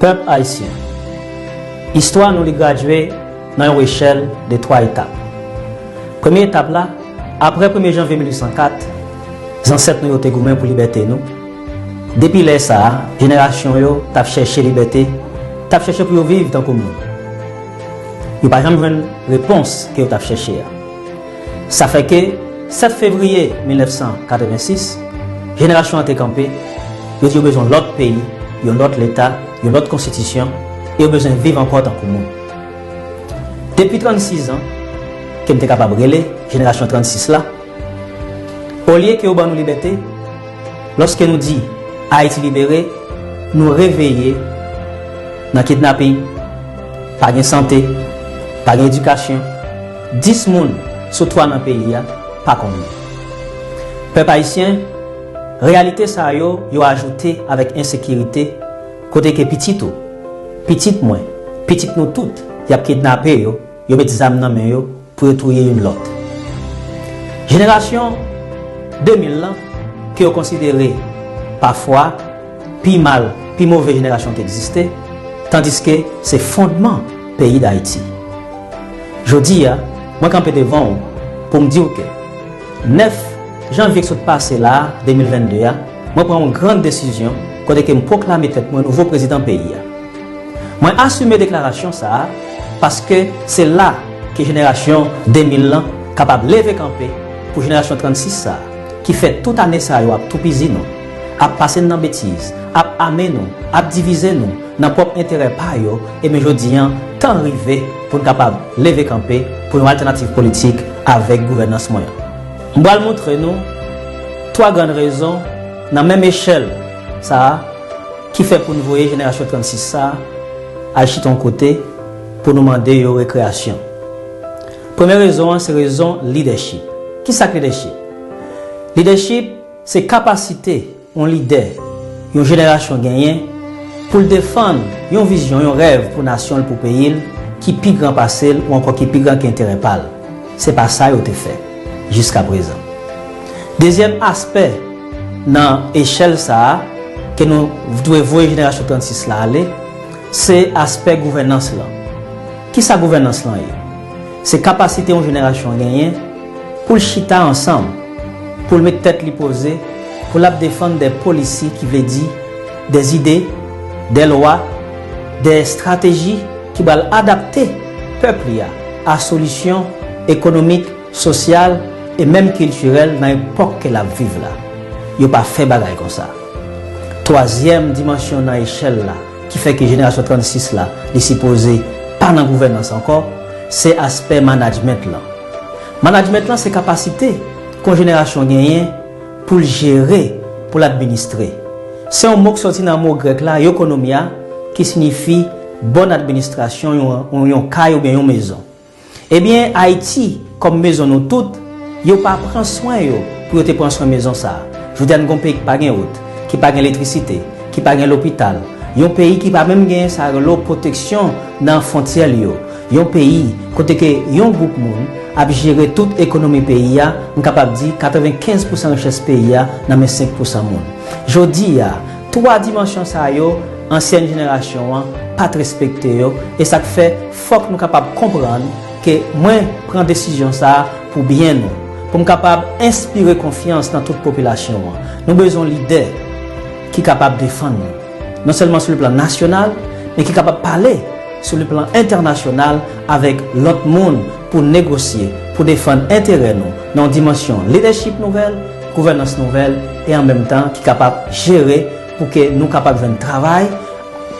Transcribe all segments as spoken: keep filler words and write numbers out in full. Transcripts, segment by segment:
Pèp ayisyen, istwa nou li gradye nan yon echèl de twa etap. Premye etap la, apre premye janvye mil uit san kat, zansèt nou yo te goumen pou libète nou. Depi lè sa a, jenerasyon yo t ap chèche libète, t ap chèche pou yo viv tankou moun. Yo pa janm jwenn repons ke yo t ap chèche a. Sa fè ke sèt fevriye mil nèf san katrevensis, jenerasyon an te kanpe, yo di yo bezwen yon lòt peyi, yon lòt leta, yon lòt konstitisyon, e yo bezwen viv ankò tankou moun. Depi trannsis an, ke m te kapab rele jenerasyon trannsis la, olye ke yo ban nou libète, lòske nou di Ayiti libere, nou reveye nan kidnaping, pa gen sante, pa gen edikasyon, dis moun sou twa nan peyi a pa konn li. Pèp ayisyen, reyalite sa yo, yo ajoute avèk ensekirite, kote ke pitit ou, pitit mwen, pitit nou tout, y ap kidnape yo, yo met zam nan men yo pou yo touye youn lòt. Jenerasyon de mil lan, ke yo konsidere pafwa pi mal, pi move jenerasyon ki egziste, tandiske se fondman peyi Dayiti. Jodi a, mwen kanpe devan w pou m di w ke nèf janvye ki sot pase la a, de mil vennde a, mwen pran yon grann desizyon kote ke m pwoklame tèt mwen nouvo prezidan peyi a. Mwen asime deklarasyon sa a paske se la ke jenerasyon de mil lan kapab leve kanpe pou jenerasyon trannsis sa a, ki fè tout ane sa yo ap toupizi nou, ap pase n nan betiz, ap ame nou, ap divize nou nan pwòp enterè pa yo, ebyen jodi an, tan rive pou n kapab leve kanpe pou yon altènativ politik avèk gouvènans mwen an. M pral montre nou twa grann rezon nan menm echèl sa a ki fè pou n voye jenerasyon trannsis sa a al chita yon kote pou nou mande yo rekreyasyon. Premye rezon an se rezon lidèchip. Kisa k lidèchip? Lidèchip se kapasite yon lidè, yon jenerasyon genyen pou l defann yon vizyon, yon rèv pou nasyon l, pou peyi l, ki pi gran pase l ou ankò ki pi gran ke enterè pa l. Se pa sa yo te fè jiskaprezan. Dezyèm aspè nan echèl sa a ke nou dwe voye jenerasyon trannsis la ale, se aspè gouvènans lan. Kisa gouvènans lan ye? Se kapasite yon jenerasyon genyen pou l chita ansanm, pou l met tèt li poze, pou l ap defann de polisi ki vle di de zide, de lwa, de estrateji ki pral adapte pèp li a a solisyon ekonomik, sosyal e menm kiltirèl nan epòk ke l ap viv la. Yo pa fè bagay konsa. Twazyèm dimansyon nan echèl la ki fè ke jenerasyon trannsis la li sipoze pa nan gouvènans ankò, se aspè management lan. Management lan se kapasite ke yon jenerasyon genyen pou l jere, pou l administre. Se yon mo k sòti nan mo grèk la, oikonomia, ki siyifi bòn administrasyon yon, yon, yon kay oubyen yon mezon. Ebyen, Ayiti, kòm mezon nou tout, yo pa pran swen yo pou yo te pran swen mezon sa a. Jodi a, n gon peyi ki pa gen wout, ki pa gen elektrisite, ki pa gen lopital, yon peyi ki pa menm gen sa yo rele pwoteksyon nan fwontyè l yo, yon peyi kote ke yon gwoup moun ap jere tout ekonomi peyi a, m kapab di katrevenkenz pousan richès peyi a nan men senk pousan moun. Jodi a, twa dimansyon sa yo, ansyen jenerasyon an pa t respekte yo, e sa k fè fòk nou kapab konprann ke mwen pran desizyon sa a pou byen nou, pou m kapab enspire konfyans nan tout popilasyon an. Nou bezwen lidè ki kapab defann nou, non sèlman sou le plan nasyonal, men ki kapab pale sou le plan entènasyonal avèk lòt moun pou negosye, pou defann enterè nou nan yon dimansyon lidèchip nouvèl, gouvènans nouvèl, e an menm tan ki kapab jere pou ke nou kapab jwenn travay,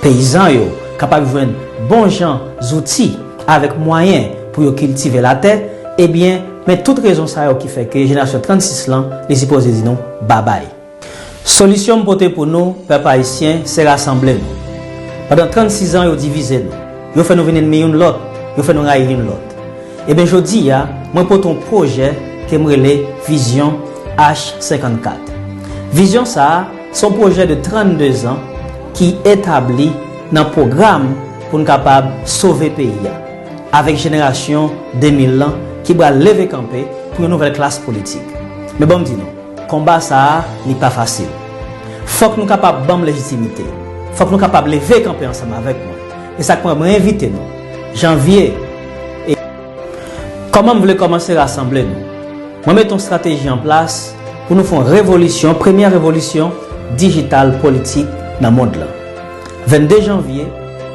peyizan yo kapab jwenn bon jan zouti avèk mwayen pou yo kiltive latè, ebyen, men tout rezon sa yo ki fè ke jenerasyon trannsis lan, li sipoze di nou babay. Solisyon m pote pou nou, pèp ayisyen, se rasanble nou. Pandan trannsis an, yo divize nou. Yo fè nou vin ènmi youn lòt. Yo fè nou rayi youn lòt. Ebyen, jodi a, mwen pote yon pwojè ke m rele Vizyon H senkannkat. Vizyon sa a, se yon pwojè de trannde zan ki etabli nan pwogram pou n kapab sove peyi a, avèk jenerasyon de mil lan ki pral leve kanpe pou yon nouvèl klas politik. Men ban m di nou, konba sa a, li pa fasil. Fòk nou kapab ban m lejitimite. Fòk nou kapab leve kanpe ansanm avèk mwen. E sa k fè mwen envite nou, Janvye, e kòman m vle kòmanse rasanble nou? Mwen mete yon estrateji an plas pou nou fè yon revolisyon, premyè revolisyon dijital politik nan mond lan. Vennde janvye,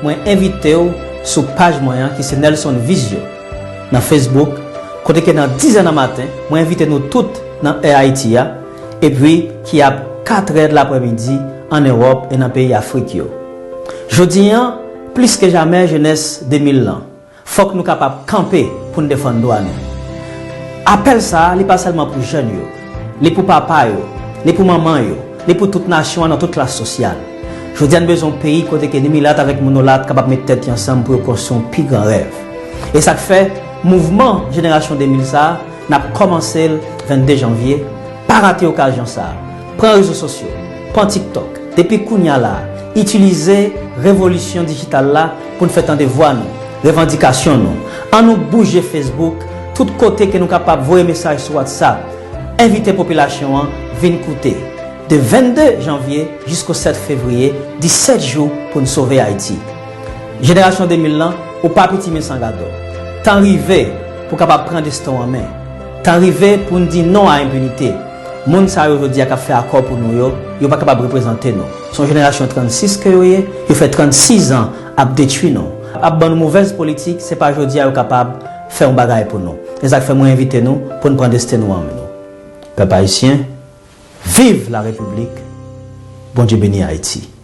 mwen envite w sou paj mwen an ki se Nelson Vision nan Facebook, kote ke nan dizè nan maten, mwen envite nou tout nan è Ayiti a, epi ki ap katrè de laprèmidi ann Ewòp e nan peyi Afrik yo. Jodi an, plis ke jamè, jenès de mil lan, fòk nou kapab kanpe pou n defann dwa nou. Apèl sa a, li pa sèlman pou jèn yo, li pou papa yo, li pou manman yo, li pou tout nasyon an nan tout klas sosyal. Jodi a, n bezwen yon peyi kote ke ni milat avèk monolat kapab met tèt yo ansanm pou yo konstwi yon pi gran rèv. E sa k fè mouvman jenerasyon de mil sa a, n ap kòmanse l vennde janvye. Pa rate okazyon sa a. Pran rezo sosyo, pran TikTok. Depi kounye a la, itilize revolisyon dijital la pou n fè tande vwa nou, revandikasyon nou. An nou bouje Facebook, tout kote ke nou kapab voye mesaj sou WhatsApp, envite popilasyon an vin koute. De vennde janvye jisko sèt fevriye, disèt jou pou n sove Ayiti. Jenerasyon de mil lan, ou pa piti men san gadò. Tan rive pou w kapab pran desten w an men. Tan rive pou n di non a enpinite. Moun sa yo jodi a k ap fè akò pou nou yo, yo pa kapab reprezante nou. Se yon jenerasyon trannsis ke yo ye, yo fè trannsis an ap detwi nou, ap ban nou movèz politik, se pa jodi a yo kapab fè yon bagay pou nou. E sa k fè mwen envite nou pou n pran desten nou an men nou. Pèp ayisyen, viv la Repiblik! Bondye beni Ayiti!